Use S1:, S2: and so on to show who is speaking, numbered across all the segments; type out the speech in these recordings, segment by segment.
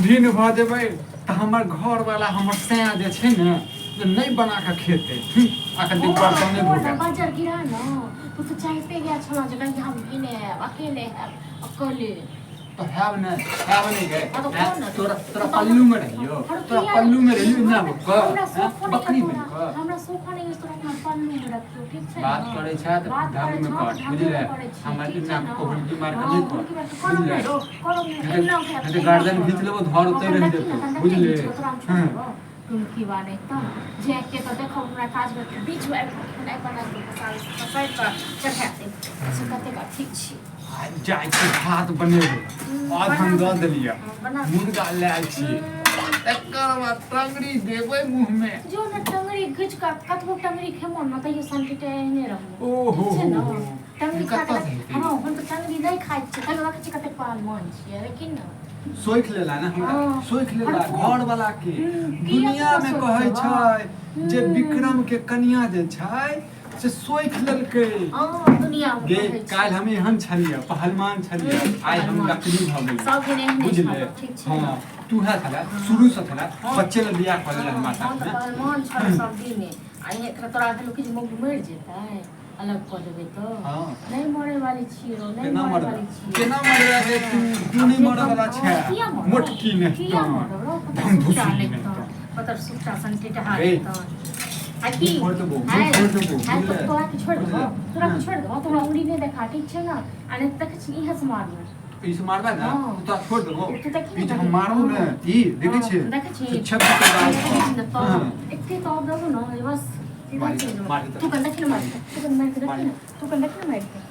S1: भिन्न भऽ जेबै तऽ हमर घरवाला हमर सैया जे छै ने जे नहि बना कऽ खेतै। अखन तक बर्तन नहि
S2: ओ
S1: धोबै।
S2: बजर गिरा न, तू तऽ चाहिते गया छल जे कहिया हम भिने आयब, अकेले आयब, अकेले।
S1: तऽ हैब नहि, हैब नहि गे।
S2: हाँ, तऽ
S1: हैं?
S2: कोन?
S1: तोरा तोरा
S2: तऽ
S1: पल्लू में रहियो,
S2: हर
S1: तोरा
S2: किया
S1: पल्लू में रहियो ना
S2: हमरा
S1: भऽ
S2: हमरा
S1: हैं?
S2: सोखो नहीं
S1: बकरी
S2: है
S1: बनि
S2: तोरा,
S1: कऽ
S2: हमरा सोखो नहीं है तोरा अपना पल्लू में रखियो, ठीक छै
S1: बात
S2: न?
S1: करै छै तऽ
S2: बात
S1: ढंग
S2: करै
S1: में
S2: छौ
S1: कर,
S2: तऽ ढंगे
S1: बुझले?
S2: में करै छियै,
S1: हमर
S2: ठीक छै
S1: इना
S2: न?
S1: हुलकी मारि कऽ
S2: हाँ,
S1: नहि कर,
S2: हुलकी मारि कऽ करब
S1: बुझले?
S2: नहि रौ, करब नहि,
S1: नहि
S2: एना
S1: तऽ
S2: हैत,
S1: नहि तऽ
S2: एना
S1: गर्दन घीच
S2: करब।
S1: लेबो, धर
S2: हाँ,
S1: ओतै
S2: कन
S1: रहि
S2: देखी
S1: जेतौ,
S2: ने, कन देखी
S1: बुझले?
S2: घीच कऽ तोरा हम छोड़ि
S1: हँ।
S2: देबौ। टुनकी बा नहि तऽ जे के तऽ देखब हमरा काज मे बीच मे आबि कऽ खेनाइ बना कऽ पसारि कऽ चढ़ा देब से कतेक अथी छी।
S1: आ जाइ छी भात बनेबै, अधन दऽ देलियै,
S2: बना।
S1: मुर्गा लए आयल छियै, एकर बाद टंगरी देबै मुँह मे।
S2: जो ने टंगरी घीच कऽ कतबो टंगरी खेबो ने तैयो शान्ति एहने रहबो।
S1: ओहो
S2: ठीक छै
S1: हो
S2: ने?
S1: हो।
S2: टंगरी खा
S1: कतऽ
S2: कऽ
S1: से हेतै?
S2: हँ, हम तऽ टंगरी नहि खाइ छियै तैयो देखै छियै कतेक पहलवान छियै, लेकिन ने
S1: सोखि लेला ने हमरा।
S2: हँ।
S1: सोखि लेला
S2: हरफो।
S1: घर वाला के।
S2: किया
S1: दुनिया
S2: तोरा
S1: मे
S2: सोखि
S1: कहै
S2: लेबऽ?
S1: छै जे विक्रम के कनिया जे छै से सोखि लेलकै।
S2: हँ, दुनिया मे
S1: गे
S2: कहै छै।
S1: काल्हि हम एहन छलियै, पहलवान छलियै, आइ हम
S2: पहलवान।
S1: लकड़ी भऽ गेलियै।
S2: सब दिन एहने
S1: बुझले?
S2: छलऽ, ठीक छै
S1: हँ
S2: ने?
S1: तू है छलै, शुरू से छलै, बच्चे ले बियाह कऽ लेले हमरा
S2: हँ,
S1: साथ
S2: हम तऽ
S1: मे।
S2: पहलवान छलऽ सब दिने आ एकरा तोरा भेलो कि जे मौगी मरि जेतै, अलग कऽ देबै तऽ?
S1: हँ।
S2: नहि मरे वाली छियै रौ, नहि
S1: केना
S2: मरे
S1: मरबै?
S2: वाली छियै।
S1: केना मरबै रे तू? तू नहि मरऽ वाला छै।
S2: किया मरब?
S1: मोटकी नहि
S2: किया
S1: तऽ।
S2: मरब रौ? पतर
S1: हम
S2: सुट्टा
S1: भुसुरी
S2: नहि
S1: नहि
S2: तऽ।
S1: तऽ।
S2: पतर सुट्टा सन टेटहा
S1: रे।
S2: नहि तऽ। आ की?
S1: मुँह फोड़ि देबौ, मुँह
S2: आइ-
S1: फोड़ि देबौ,
S2: आइ
S1: बुझले?
S2: तोरा के छोड़ि देबौ?
S1: बुझले?
S2: तोरा के
S1: हँ।
S2: छोड़ि देबौ? तोरा उंगली नहि देखा, ठीक छै ने? आ नहि तऽ देखै छी इहे से मारबौ।
S1: ई से मारबै ने
S2: हँ।
S1: तऽ तोरा छोड़ि देबौ।
S2: तू देखी ने
S1: ई जे हम
S2: कभी।
S1: मारबौ ने, ई देखै
S2: हँ,
S1: छी?
S2: देखै छी?
S1: से छेप के दाल
S2: देखै छी ने तऽ?
S1: हँ।
S2: एके तब देबौ ने, बस सीधा
S1: मारि
S2: चलि जेबौ।
S1: मारि
S2: तू कन देखी ने मारि के, तू कन मारि के देखी
S1: मारि।
S2: ने, तू कन देखी ने मारि के।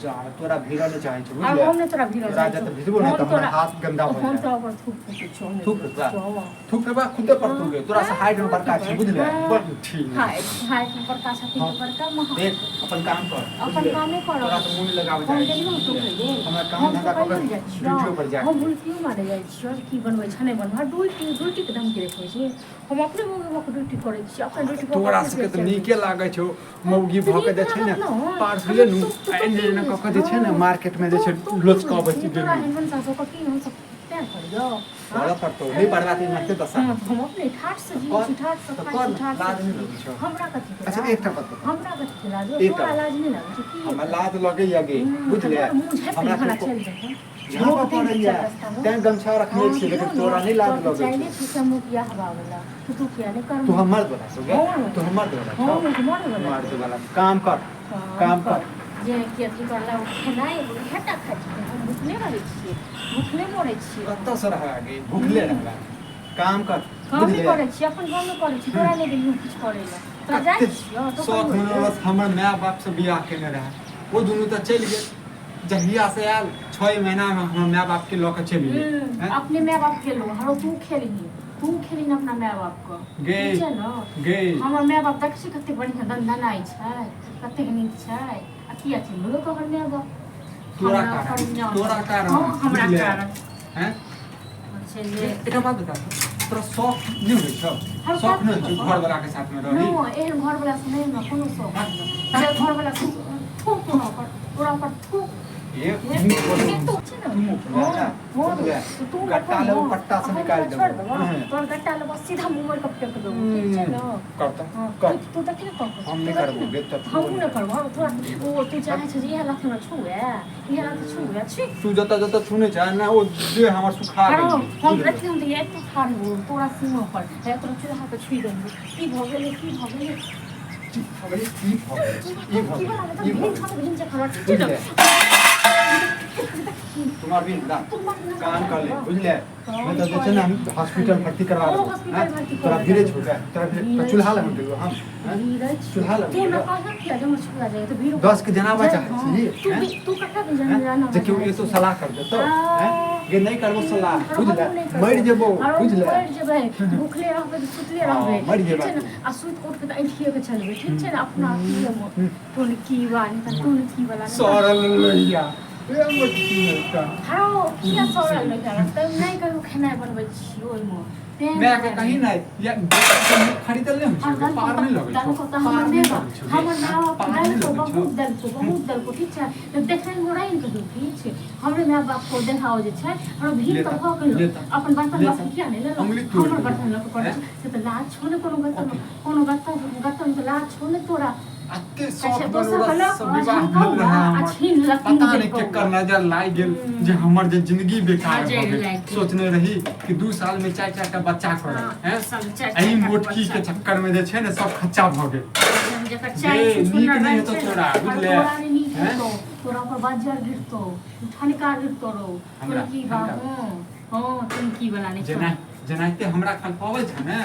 S1: जा तोरा भिड़ऽ नहि चाहै छी,
S2: आब
S1: बुझले?
S2: हम नहि तोरा भिड़ऽ
S1: तोरा
S2: चाहै
S1: जतऽ
S2: छियौ।
S1: भिजबो ने
S2: हम
S1: तऽ हमर
S2: तोरा-
S1: हाथ गन्दा भऽ
S2: हम
S1: जायत।
S2: तोरा ऊपर थूक फेकै छियौ, हम नहि
S1: थूक
S2: भिड़ै
S1: फेकबै?
S2: छियौ।
S1: थूक फेकबै खुदे पड़तौ गे, तोरा से हाइट में बड़का छी, बुझले?
S2: हाँ।
S1: बड़ ठीक।
S2: हाइट हाइट में बड़का छथिन
S1: हाँ।
S2: तऽ बड़का महा।
S1: देख, अपन काम कर,
S2: अपन
S1: बुझले?
S2: कामे करब।
S1: तोरा से मुँह नहि लगाबऽ
S2: हम
S1: चाहै
S2: गेलियौ
S1: छी,
S2: टोकै
S1: बुझले?
S2: लेल।
S1: हमरा काम
S2: हम
S1: धंधा कऽ
S2: टोकै
S1: कऽ
S2: लेल जाइ छियौ।
S1: ड्यूटियो पर जा।
S2: हम हुलकियो मारै जाइ छियौ जे की बनबै छै नहि बनबै। ड्यूटी ड्यूटीके धमकी देखबै छी। हम अपने मौगी भऽ कऽ ड्यूटी करै छी, अपने ड्यूटी कऽ कऽ
S1: तोरा
S2: अपने
S1: सबके
S2: पेट
S1: तऽ
S2: चलबै
S1: नीके
S2: छी।
S1: लागै छौ मौगी
S2: तऽ
S1: भऽ के
S2: नीक
S1: जे छै ने
S2: लागत ने।
S1: पार्सले नु
S2: तू तू
S1: आ एने
S2: की
S1: एने कऽ के जे छै ने
S2: हँ।
S1: मार्केट में जे
S2: तू
S1: छै
S2: तू की
S1: लोच कऽ
S2: बुझै
S1: अबै
S2: छी
S1: छी
S2: तोरा
S1: डेली।
S2: एहन सासो के की हमसब तैं करियौ?
S1: पढ़ऽ पड़तौ, नहि पढ़बा तऽ एनाहिते दशा।
S2: हँ, हम अपने ठाठ से जीबै
S1: कर
S2: छी, ठाठ से
S1: तऽ
S2: खाइ
S1: कर
S2: छी,
S1: ने,
S2: ठाठ से
S1: लाज नहि
S2: छी।
S1: लगै छौ?
S2: हमरा कथी के
S1: अच्छा
S2: लाज?
S1: एकटा बात बताउ।
S2: हमरा कथी के लाज?
S1: एकटा
S2: तोरा
S1: बात।
S2: लाज नहि लागै छौ की?
S1: हमरा लाज लगैया गे,
S2: तऽ
S1: बुझले?
S2: तोहर मुँह झाँपि
S1: हमरा
S2: खाना
S1: केओ
S2: चलि जेतौ।
S1: झाँपऽ
S2: रोक दे ने
S1: पड़ैया
S2: चल रास्तामे।
S1: तें गमछा रखने
S2: हँ
S1: छियै, लेकिन
S2: जो ने,
S1: तोरा नहि लाज
S2: तोहर तऽ
S1: लगै
S2: चाइले
S1: छौ।
S2: छौ से मुखिया हवा वला। तू तू किया नहि
S1: तू
S2: करबही?
S1: हमर मर्द वाला छौ गे?
S2: हँ।
S1: तू हमर मर्द वाला
S2: हँ,
S1: छौ?
S2: हम मर्द वाला
S1: मर्द
S2: छियौ।
S1: वाला काम कर,
S2: काम
S1: काम कर।
S2: कर। जे कि अथी करला ओ खेनाइ इएहटा खाइ छियै। हम भुखले रहै छियै, भुखले मरै छियै।
S1: कतऽ से रहबा गे? भुखले रहबा। काम कर,
S2: कामे
S1: बुझले?
S2: करै छियै, अपन कामे करै छियै। तोरा नहि गेलियौ किछु करै लए। तोरा जाइ
S1: कते
S2: छियौ तो
S1: शौक
S2: कहियो
S1: मनोरथ हमर माय बाप से बियाह केने रहै, ओ दुनू तऽ चलि गेल। जहिया से आयल 6 महीना मे हमर माय बाप के लऽ के चलि गेल। हैं?
S2: अपने माय बाप खेलो हरो, तू खेलही, तू खेलही ने अपना माय बाप के।
S1: गे
S2: ठीक छै ने?
S1: गे
S2: हमर माय बाप देखै छी कते बढ़िआँ दनदनाइ छै, कतेक नीक छै। आ किया चलि गेलो तोहर माय बाप?
S1: तोरा
S2: हमरा
S1: कारण,
S2: बढ़िआँ।
S1: तोरा कारण।
S2: हँ, हमरा
S1: बुझले?
S2: कारण।
S1: हैं?
S2: चलिए।
S1: एकटा बात बता, तोरा शौक नहि होइ छौ?
S2: हम
S1: शौक नहि होइ छौ
S2: शौक-
S1: घर वाला के साथ में रही?
S2: नो, एहन घर वाला से नहीं हमरा कोनो शौक नहीं। तारे घर वाला से थूक तोरा पर, तोरा पर थूक।
S1: ये
S2: ये
S1: मुँह खोल।
S2: ये तो छै ने।
S1: मुँह खोल,
S2: हाँ,
S1: जा,
S2: हाँ,
S1: बुझले?
S2: तो तू
S1: गट्टा
S2: अपन
S1: लेबो
S2: हाँ,
S1: पट्टा से
S2: अपन
S1: निकालि
S2: तोरा छोड़
S1: देबो।
S2: देबो।
S1: हाँ।
S2: तोर गट्टा लेबो सीधा मुँह मारि कऽ फेंक देबो, ठीक छै ने?
S1: करता
S2: हाँ,
S1: कर।
S2: तू तू देखी ने कऽ
S1: हम नहि करबो गे, तऽ
S2: हमहूँ नहि करबो। हम तोरा ओ तू चाहै छै जे इएह लाथे हमरा छुए, इएह लाथे छुए छी।
S1: तू जतऽ जतऽ छूने छै ने ओ देह हमर सुखा
S2: हँ,
S1: गेल।
S2: हम
S1: बुझले?
S2: देखी हम तऽ एतो ठाढ़ हो तोरा सीमा पर, हे तोरा चूल्हा पे छुइ देबो। की भऽ गेलै? की भऽ गेलै?
S1: की भऽ गेलै? ई भऽ गेलै, ई भऽ
S2: की
S1: गेलै,
S2: बना
S1: ई
S2: तऽ
S1: भऽ
S2: भिन
S1: गेलै।
S2: छौ तऽ भिन छै खबर, ठीक छै ने?
S1: बुझले? तुम्हार भी ना
S2: तू मर ना।
S1: काम कर ले, बुझले?
S2: काम
S1: नहीं तो जे छै ने हम हॉस्पिटल भर्ती करवा
S2: ओ
S1: देबो।
S2: हॉस्पिटल
S1: हैं?
S2: भर्ती
S1: तोरा
S2: करवा
S1: भीड़े
S2: देबो।
S1: छौ गे, तोरा भीड़े
S2: भीड़े
S1: तऽ चूल्हा
S2: छौ।
S1: लग गेलो हम, हैं?
S2: धीरज
S1: चूल्हा लग
S2: तू
S1: गेलो।
S2: ना कहलक किया जे हमरा छुआ जाए तऽ भीड़
S1: 10 के जनाबऽ
S2: जाए,
S1: चाहै
S2: हाँ।
S1: छी,
S2: तू
S1: हैं?
S2: तू ककरा भी
S1: हैं?
S2: जाना
S1: जे केओ एतो सलाह कर देतौ, हैं? गे नहि करबो सलाह, बुझले? मरि जेबो, बुझले?
S2: मरि जेबै, भूखले रहबै तऽ सुतले
S1: हँ,
S2: रहबै,
S1: मरि
S2: ठीक
S1: जेबै।
S2: छै ने? आ सुति कऽ उठि कऽ तऽ ऐंठिए कऽ चलबै, ठीक छै ने? अपना अथिएमे टोनकी वाली तऽ टोनकी वाला नहि।
S1: सड़ल लोहिया।
S2: हरो किया सड़ल रहै छै तब नहि कहियो खेनाइ बनबै छी ओहिमे। तें
S1: माय के कहीं नहि या खरीदल नहि होइ छै, पार नहि लगै
S2: देलको
S1: छौ,
S2: तऽ हमर
S1: पार नहि
S2: माय
S1: लगै छौ,
S2: हमर माय बाप
S1: पार नहि
S2: देलको
S1: लगै छौ।
S2: बहुत देलको, बहुत देलको, ठीक छै? तऽ देखै मे रहै ने कहियो किछु। हमरे माय बाप को देखाओ जे छै हमरा भीड़ तऽ
S1: लेता,
S2: भऽ गेल।
S1: लेता,
S2: अपन बर्तन
S1: लेता।
S2: बासन किया नहि लेलहुँ?
S1: अंगुली तोड़ि
S2: हमर
S1: देलको।
S2: बर्तन लऽ कऽ पड़ै छै से तऽ लाज छौ ने कोनो गतन, कोनो गतन गतन तऽ लाज छौ ने तोरा।
S1: अते
S2: अच्छा,
S1: शौक
S2: दोसर
S1: मनोरथ
S2: के लऽ
S1: से
S2: कऽ
S1: विवाह
S2: झमकाउ
S1: भेल रहै
S2: आ
S1: हमर।
S2: छीन लऽ
S1: पता नहि केकर नजर लागि गेल जे हमर जे जिंदगी बेकार भऽ
S2: नजरि
S1: गेल।
S2: लागि गेल।
S1: सोचने रही कि 2 साल में चारि चारि टा बच्चा करब।
S2: हाँ,
S1: हैं,
S2: सब चारि
S1: एहि
S2: चारिटा
S1: मोटकी के
S2: बच्चा।
S1: चक्कर में जे छै ने सब खच्चा भऽ गेल।
S2: जकर
S1: बे,
S2: चाय
S1: नीक
S2: छुछुनर
S1: नहि
S2: रहै
S1: हेतौ
S2: छै ने,
S1: तोरा,
S2: और
S1: बुझले?
S2: तोरा नहि नीक
S1: हैं?
S2: हेतौ, तोरा पर बज्जर गिरतौ, ठनका गिरतौ रौ।
S1: हमरा?
S2: तुनकी बा।
S1: ठनका?
S2: हँ हँ, तुनकी वाला नहि छौ।
S1: जेना जेनाहिते हमरा खलपाबै छै ने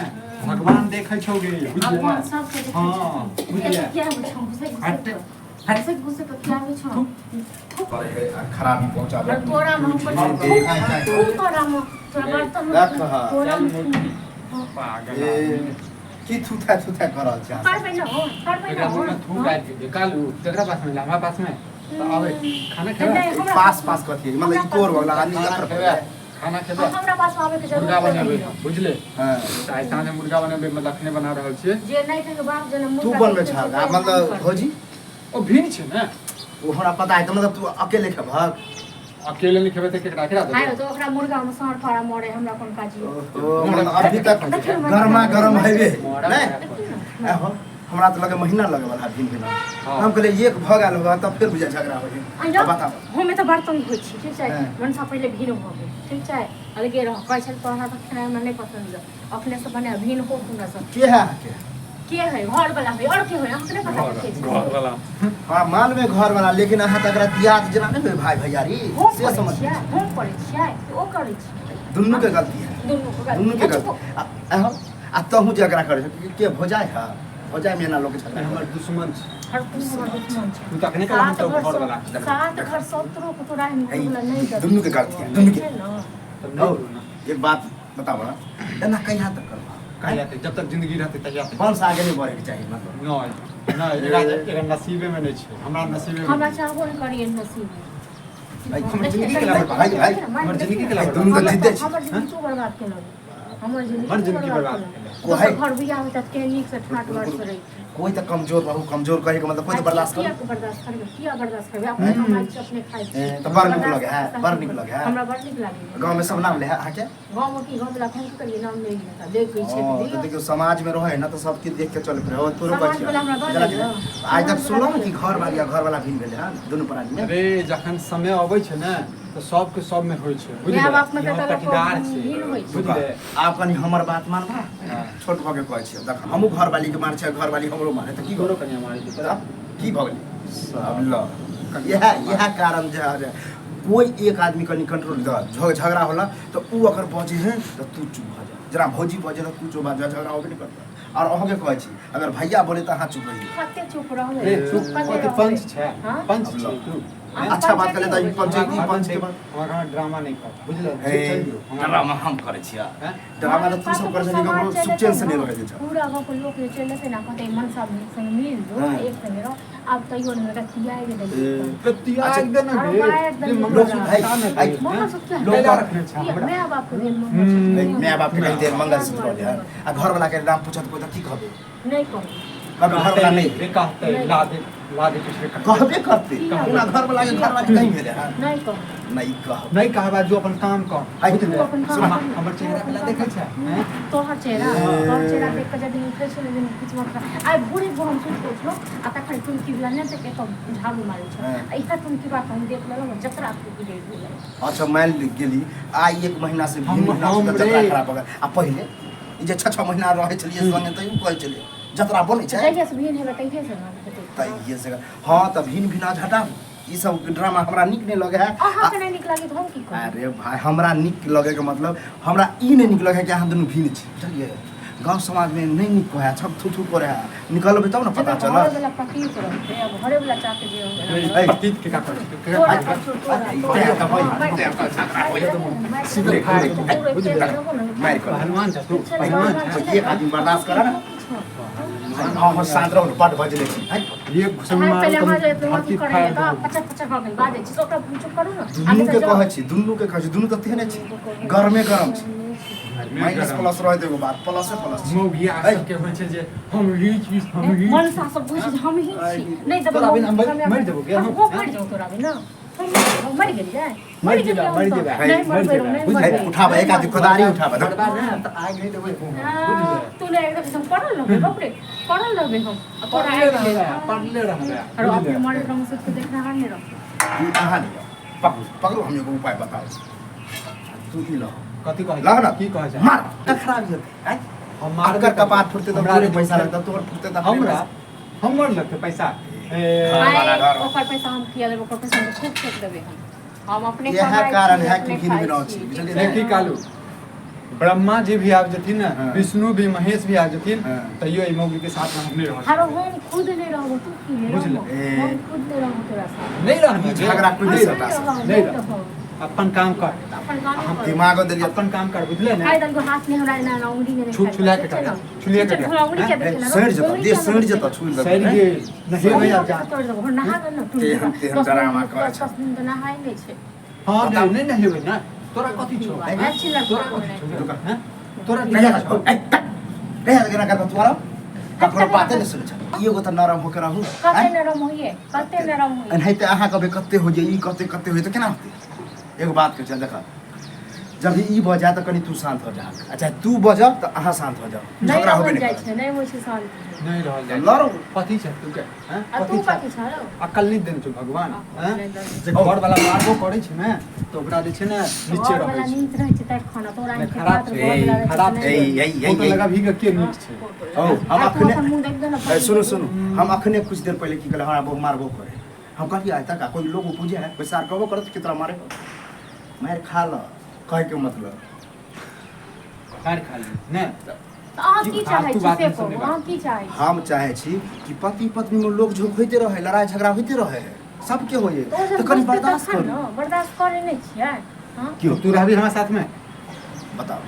S1: भगवान देखै छौ गे, बुझले?
S2: भगवान सबके देखै
S1: हँ,
S2: छथिन।
S1: बुझले?
S2: एते किया होइ छौ? घुसै घुसै
S1: हट,
S2: कऽ।
S1: हट।
S2: घुसै घुसै कऽ किया होइ छौ? थुक।
S3: पर है आ खराबी पहुंचाबे।
S2: और तोरा मे हम कहै छी, थू तोरा मे, तोरा बर्तन मे
S3: देख
S2: थू,
S3: हँ।
S2: तोरा मे थू।
S1: पागल
S3: ए,
S1: आदमी।
S3: की थूथा थूथा कर रहल छै अहाँ?
S2: करबै ने हो, करबै ने
S1: एकरा
S2: हो।
S1: मुँह में थूक आबि गेल कालू। तकरा पास में हमरा पास में तऽ आबै खाना खेबै?
S2: नहि, हमरा
S3: पास पास कथी है? मतलब ई कोर भऽ गेल आदमी
S1: खाना
S3: जकर
S1: खेबै? खाना खेबै?
S2: हमरा पास आबै के
S1: मुर्गा
S2: जरूरत
S1: बनेबै
S2: नहि है।
S1: बुझले?
S3: हँ।
S1: तऽ आइ साँझ मुर्गा बनेबै, मतलब अखने बना रहल छियै।
S2: जे नहि कहियो बाप जनम
S3: तू
S2: मुर्गा
S3: बनबै
S2: देखने
S3: छह
S2: छै,
S3: आ
S2: से
S3: मतलब
S2: हम करबै।
S3: भौजी।
S1: ओ भिन्न छै ने।
S3: ओ हमरा पता है तऽ मतलब तू अकेले खेबहक?
S1: अकेले नहि खेबै तऽ केकरा केकरा
S2: आयो
S1: देबै?
S2: तऽ ओकरा मुर्गा मे साँढ़ फाड़ा मरे, हमरा कोन काज यऽ?
S3: ओ मतलब अभी तक गरमा गरम हेबे नहि। आहो, हमरा तऽ लगे महीना लगे वाला भिन भिन।
S1: हाँ।
S3: हम कहलियै एक भऽ गेल होगा तब फेर बुझा झगड़ा हो
S2: आ
S3: गेल।
S2: यौ,
S3: अब बताओ।
S2: हम एतऽ बर्तन धोइ छी, ठीक छै?
S3: हाँ।
S2: मनसा पहिले भिन भऽ गेल, ठीक छै? अलगे रह कहै छल तोहरा तऽ खेनाइ हमरा नहि पसन्द यऽ, अपने से बना, भिन हो हमरा से।
S3: के है अहाँके?
S2: के है? घर वाला है और के है? अहाँके नहि पता के छै?
S1: घर वाला।
S3: हाँ, मानवे घर वाला, लेकिन अहाँ तकरा दियाद जेना नहि होय भाय भैयारी
S2: हम
S3: से
S2: करै
S3: समझ।
S2: छियै, हम करै छियै कि ओ करै छियै?
S3: दुनू के गलती है।
S2: दुनू के गलती।
S3: दुनू के गलती। आ आहो, आ तहूँ जे एकरा करै छौ के भौजाइ है? भौजाइ में एना लोक के झगड़ा
S1: हमर दुश्मन छै।
S2: हर तू हमर दुश्मन छै।
S1: तू तऽ अखने कहला हम
S2: सात
S1: तो
S2: घर
S1: घर वाला।
S2: सात घर सतरो के तोरा एहन घर वाला नहि देतौ।
S3: दुनू के गलती है, दुनू के।
S2: छै ने?
S1: तब
S3: हौ,
S1: नहि करू ने।
S3: एक बात बताब, एना कहिया तक करबा?
S1: कहिया तक? जब तक जिंदगी रहतै तहिया तक।
S3: वंश आगे नहि बढ़ैके चाही मतलब।
S1: नहि नहि, एकरा एकरा नसीबे में नहि छै, हमरा नसीबे में।
S2: हमरा चाहबो नहि करी एहन नसीब में।
S3: भाई,
S1: हमर जिंदगी के बर्बाद,
S3: भाई, भाई,
S1: हमर जिंदगी के
S3: भाई, दुनू तऽ
S1: बर्बाद।
S3: जिद्दे छै।
S2: हमर जिंदगी तू बर्बाद केलक, हमर जिंदगी
S1: हमर
S2: तू
S1: जिंदगी
S2: बर्बाद
S1: बर्बाद
S2: केलक।
S1: केलक।
S2: दोसर
S3: कोइ-
S2: घर बियाह होइत तऽ केहन नीक से ठाट बाट से रही।
S3: कोइ तऽ कमजोर रहू, कमजोर कहै के मतलब कोइ तऽ बर्दाश्त
S2: किया
S3: करू।
S2: बर्दाश्त करबै? किया बर्दाश्त करबै? अपने कमाइ छी, अपने खाइ छी।
S3: ए, तऽ बड़ नीक
S2: बर्दाश्त
S3: लगे है, बड़ नीक लगे है।
S2: हमरा बड़ नीक लागैए।
S3: गाँव में सब नाम ले है अहाँके?
S2: गाँव मे की, गाँव वला फोन करियै नाम नहि लेता, देखै छै
S3: हँ,
S2: तऽ
S3: तऽ
S2: दिअ।
S3: देखियौ समाज में रहै ने तऽ सब किछु देख के चलैत रहै। तोरो
S2: समाज वला हमरा दऽ
S3: जेनाकि
S2: देलक।
S3: आइ तक
S2: समाज
S3: सुनलहुँ
S2: वला
S3: कि घर वाली आ घर वाला भिन्न भेलै हन दुनू प्राणी में।
S1: अरे जखन समय अबै छै ने तऽ सबके सब में होइ छै, बुझले?
S2: माय बाप मे
S1: ई
S2: तऽ
S1: हमर
S2: लोक
S1: पटीदार छै,
S2: भिन्न होइ छै।
S1: बुझले?
S3: आब कनि हमर बात मानबा?
S1: हाँ।
S3: छोट भऽ के कहै छियै, देख हमहूँ घरवाली के मारै छियै, घरवाली हमरो मारे तऽ की
S1: तोरो
S3: करू?
S1: कनिया मारै छै तोरा?
S3: तब की भऽ गेलै? अब ल इएह इएह कारण जे है, कोइ एक आदमी कनि कंट्रोल दऽ झगड़ा होला तऽ उ अगर बजै है तऽ तू चुप भऽ जा। जेना भौजी बजै तऽ तू चुप भऽ जा, झगड़ा होबे नहि करतै। आओर अहाँके कहै छी, अगर भैया बोले तऽ अहाँ चुप रहियै।
S2: कते चुप रहबै?
S1: रे चुप
S2: कते
S1: कथी
S2: रहबै?
S1: पंच छै?
S2: हाँ?
S1: पंच
S3: अब
S1: छै
S3: ल।
S1: तू?
S2: अहाँ
S3: अच्छा बात
S2: पंचायती
S3: कहले तऽ ई
S2: होबै।
S3: पंचायती पंच के बात।
S1: हमरा घर ड्रामा नहि कर, बुझले?
S3: हे,
S1: चलि जो हमरा।
S3: ड्रामा हम करै छियै?
S1: हैं?
S3: ड्रामा तऽ तू सब करै छही, ककरो सुख चैन से नहि रहै दै छह।
S2: पूरा गाँव के लोक जे चलि जेतै ने, कहतै मनसा संग मिल जो,
S3: हाँ।
S2: एक संगे रहो। आब तैयो नहि हमरा तियाग देलियै।
S1: तऽ तियाग दे ने
S2: आरो
S1: गे।
S2: मारि
S1: जे
S2: देलियै।
S1: मंगलसूत्र
S3: भाइ,
S1: हटा ने
S3: भाइ,
S1: गे, हैं?
S2: मंगलसूत्र किया?
S3: लोक
S1: कैला रखने छै हमरा?
S2: माय बाप के देल मंगलसूत्र।
S3: माय बाप के कहि देल मंगलसूत्र रहलै हन आ घरवला के नाम पूछत कोइ तऽ की कहबै?
S2: नहि कहबै।
S3: कहबै घरवला नहि।
S1: रे कहतै, ला दे, ला दे किछु रे कहतै।
S3: कहबे करतै ओना घरवला के घरवला के कहीं भेलै हन।
S2: नहि कहबै।
S3: नहि कहब।
S1: नहि कहबा, जो अपन काम कर।
S3: हाय,
S1: बुझले?
S2: तू अपन काम
S1: हमर
S2: कर।
S1: हमर चेहरा पहला देखै छै, हैं?
S2: तोहर चेहरा, तोहर चेहरा देख कऽ जब उठै छै ने दिन किछु आइ भोरे भोर हम सुति कऽ उठलहुँ आ तखन टुनकी वला नहि तऽ एतऽ झाड़ू मारै छै।
S3: हाँ।
S2: आ इएह टुनकी बात हम देख लेलहुँ, जतरा फूकि गेल।
S3: अच्छा मान गेली आइ एक महीना से
S1: हम-
S3: भिन्न भिन्न
S1: हम
S3: तऽ जतरा
S1: रे।
S3: खराब भऽ गेल आ पहिले ई जे 6 6 महीना रहै छलियै संगे तऽ ई कहै छलियै जतरा बनै छै।
S2: जहिया से भिन हेबै तहिये से ने हेतै।
S3: तऽ ये से हँ तऽ भिन्न भिन्न आज हटाबू, ई सब ड्रामा हमरा नीक नहि लगै है।
S2: अहाँके नहि नीक लागै तऽ हम की करब?
S3: अरे भाय, हमरा नीक लगैके मतलब हमरा ई नहि नीक लगै कि अहाँ दुनू भिन्न छी, बुझलियै? गाँव समाजमे नहि नीक कहै है, सब थू थू करै है। निकलबै तब ने पता
S2: जेना
S3: चलत।
S2: घरेवला पतित रहतै, आब घरेवला चाहतै जे
S1: रे, पतित के का करै छै? केकरा
S2: तोरा
S1: पतित?
S2: कछो, तोरा,
S3: तैं तऽ होई,
S2: तोरा।
S3: तैं तऽ झगड़ा होई।
S1: सीधे फाड़ दे, बुझलियै?
S3: मारि कर।
S1: पहलवान छै तू,
S2: चल,
S1: पहलवान
S2: पहलवान
S1: छै।
S2: छै।
S3: एक आदमी बर्दाश्त कर ने। हाँ हाँ शांत रहू ने बड बजले छी हैं?
S1: एक घुसम
S2: अहाँ पहिले
S1: मारू
S2: अहाँ जे
S1: तऽ
S2: अथी
S1: धरती
S2: करैए
S1: फाड़ि
S2: तऽ
S1: देबौ।
S2: पचर पचर भऽ गेल बाजै छी ओकरा चुप करू ने
S3: दुनू के कहै छी दुनू के कहै छी दुनू तऽ तेहने छी गरमे गरम छी
S1: घरमे
S3: माइनस
S1: गरम।
S3: प्लस रहै तऽ एगो बात प्लसे प्लस छी
S1: मौगिया
S3: ऐ।
S1: सबके होइ छै जे हम ही छी हम ही
S2: मनसा सब बुझै छै हम ही छी नहि देबै
S1: तोरा बिना मरि जेबौ गे हम।
S2: हम मरि जाउ तोरा बिना हम मरि गेलियै
S1: मरि जेबै,
S2: हम
S1: मरि
S2: तऽ।
S1: जेबै,
S2: नहि
S1: मरि
S2: मरबै
S1: जेबै,
S2: नहि
S1: बुझलियै?
S2: मरबै।
S3: उठाबै, एक आदमी कोदारी उठाबै।
S1: मरबा ने तऽ आगि नहि देबै हम,
S2: हाँ,
S1: बुझलियै?
S2: तू ने एकदम से पढ़ल रहबे बाप रे पढ़ल रहबे हम आ तोरा
S1: पढ़ले
S2: आबि गेल।
S1: रहबै पढ़ले रहबै
S2: आरो अपने
S1: बुझलियै?
S2: मरल रहूँ सोच के देखना हार नहि रहू
S3: ई अहाँ लिअ पकड़ू पकड़ू हम एगो उपाय बताबै छी तू ई लह
S1: कथी कहै
S3: लह ना
S1: की कहै छै
S3: मार तऽ खराब जेतै आँय?
S1: हम मारबे
S3: अकर कपार फुटतै तऽ
S1: हमरा
S3: तोरे
S1: नहि
S3: पैसा
S1: फुटतै।
S3: लगतै तोहर फुटतै तऽ अपने
S1: हमरा
S3: पैसा।
S1: हमर लगतै पैसा ए,
S3: हाँ। वाला
S2: आइ
S3: घर।
S2: ओकर पैसा हम किया लेबै ओकर पैसा हम खूब फेंक देबै हम हम अपने
S3: इएह
S2: कमाइ
S3: कारण
S2: छी,
S3: है कि
S2: अपने
S3: भिन्न
S2: खाइ
S3: भिन्न
S2: छी,
S3: छी,
S2: ठीक
S3: बुझलियै
S2: छै
S1: देखी
S2: ने?
S1: कालू ब्रह्मा जी भी आबि जेथिन ने
S3: हाँ।
S1: विष्णु भी महेश भी आबि जेथिन
S3: हाँ।
S1: तैयो ई मौगी के साथ में हम नहीं रह
S2: हरो हम खुद नहीं रहबो तू की नहीं
S1: बुझल।
S2: रहबो
S3: ए।
S2: हम खुद नहीं रहबो तोरा साथ
S1: नहीं रहना
S3: ई झगड़ा कोइ
S2: हम
S3: नहीं
S2: नहीं
S3: सटा
S2: रहबो,
S1: नहीं
S2: नहीं
S1: रहबो।
S2: रहबो।
S1: अपन काम कर
S2: अपन काम
S1: हम
S2: करू।
S3: दिमागो देलियै
S1: अपन काम कर बुझले ने
S2: खाइ दलको हाथ में हमरा एना एना उंगली में
S1: छू- छुला के काटे, छुलिए के काटे।
S2: उंगली के देखे ना
S3: सड़ि जेतौ देह सड़ि जेतौ छुइ
S1: सड़ि
S3: देतौ
S1: गेल नहेबै आब जा
S2: तोड़ देबो नहा गेल ना
S3: तेहन- तेहन डरामा करै छै।
S2: 10 दिन तऽ नहाय नहि छै
S1: हाँ नहीं नहीं नहेबै ना तोरा कथी छौ
S2: बात छी लड़का
S1: तोरा कथी छौ
S3: रुका।
S1: हैं? तोरा
S3: नहीं जा ए नहीं जा केना करबा तू आरो ककरो बाते नहीं सुनै छ एगो तऽ नरम होके रहू
S2: कते नरम होइए कते नरम होइए
S3: एनाहिते अहाँ कहबै कते हो जाए ई कते कते हो तऽ केना होतै एगो बात कहै छै देख जब ई भऽ जाए तऽ कनि तू शान्त हो जा अच्छा तू बजह तऽ अहाँ शान्त हो जाओ
S2: नहि
S3: झगड़ा होबे
S2: रहल
S3: नहि
S2: जाइ
S3: करत
S2: छै नहि होइ छै शान्ति
S1: नहीं रहल जाइ
S3: लड़ू।
S1: कथी छै तू के हैं
S2: आ तू
S1: कथी छै
S2: कथी छौ रौ
S1: अकल नहि देने छौ भगवान
S2: अकल
S1: हैं
S2: नहि देने
S1: जे घर वाला मारबो करै छै ने तऽ ओकरा जे छै ने नीचे
S2: घर वाला
S1: रहै छै
S2: नीक रहै छै तैं खाना तोरा
S1: नहि,
S2: नीक
S1: खराब
S2: पात्र
S1: छै।
S2: घर वाला रहै छै
S1: खराब
S2: तऽ
S1: छै।
S2: नहि।
S3: ए, ए, ए,
S1: फोटो
S3: ए।
S1: लगाबही के के नीक छै
S3: हौ, हम
S2: आ तू
S3: अखने
S2: अपन मुँह देख दे ने
S3: ए, सुनू सुनू हम अखने कुछ देर पहले की कहले हमरा बहु मारबो करे हम कहलियै आइ तक कोई लोग पूजे है कोई सार कहबो करत कि तोरा मारे मारि खा ल कहे के मतलब
S1: मारि खा ली ने
S2: तऽ अहाँ की चाहै
S1: फालतू
S2: छी
S1: बात
S2: से
S1: नहि
S2: कहू
S1: सुनेबाक।
S2: अहाँ की चाहै छी
S3: हम चाहे छी कि पति पत्नी में लोग झोंक होइते रहे लड़ाई झगड़ा होइते रहे सबके होइए
S2: तऽ ओ
S3: तऽ
S2: सब
S3: कनि
S2: बुझतै
S3: बर्दाश्त
S2: तखन
S3: करू
S2: ने बर्दाश्त करै नहि छियै हँ
S3: क्यों
S1: तू रहबी हमरा साथमे
S3: बताओ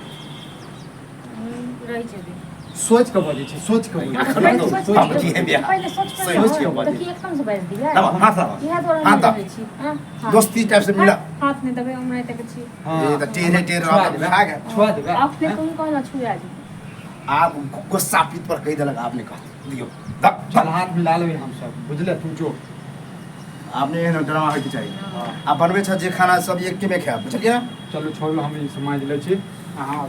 S2: रहि जेबै
S1: सोच के बजै छै सोच के बजै छै
S3: एखन
S2: पहिले
S3: तो
S2: सोच
S3: हम
S2: के-
S3: जी है बियाह।
S2: पहिले सोच के
S3: सोच के
S2: ने,
S3: बजै।
S2: तऽ की एकदम से बाजि दियै
S3: दबा हाथ दबा
S2: इएह दुआरे
S3: हाथ
S2: नहि
S3: दबा।
S2: रहै छी हँ, हाथ।
S3: दोस्ती टाइप से मिला
S2: हाथ नहि देबै हम नहि तक छी
S1: हाँ।
S3: ये तऽ टेढ़े टेढ़
S1: छुआ
S3: रहत,
S1: देबै,
S3: खा गेल।
S1: छुआ देबै
S2: अपने
S1: हैं?
S2: तुम कहना छुआ जेबै
S3: आब गुस्सा पीत पर कहि देलक आब नहि कहत दियौ दब
S1: चल हाथ मिला लेबै हम सब बुझले तू जो
S3: आब नहि एहन ड्रामा होइके चाही आ बनबै छ जे खाना सब एके में खायब बुझलियै
S1: चलू छोड़ू हम ई समझ लै छी अहाँ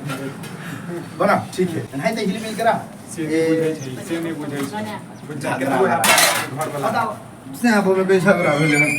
S3: बना ठीक है एनाहिते हिल मिल के रह
S1: से नहि बुझै छै से नहि बुझै छै
S2: बना।
S1: बुझा घर वाला
S3: बताओ से आब ओहिमे कोई झगड़ा भेलै हन।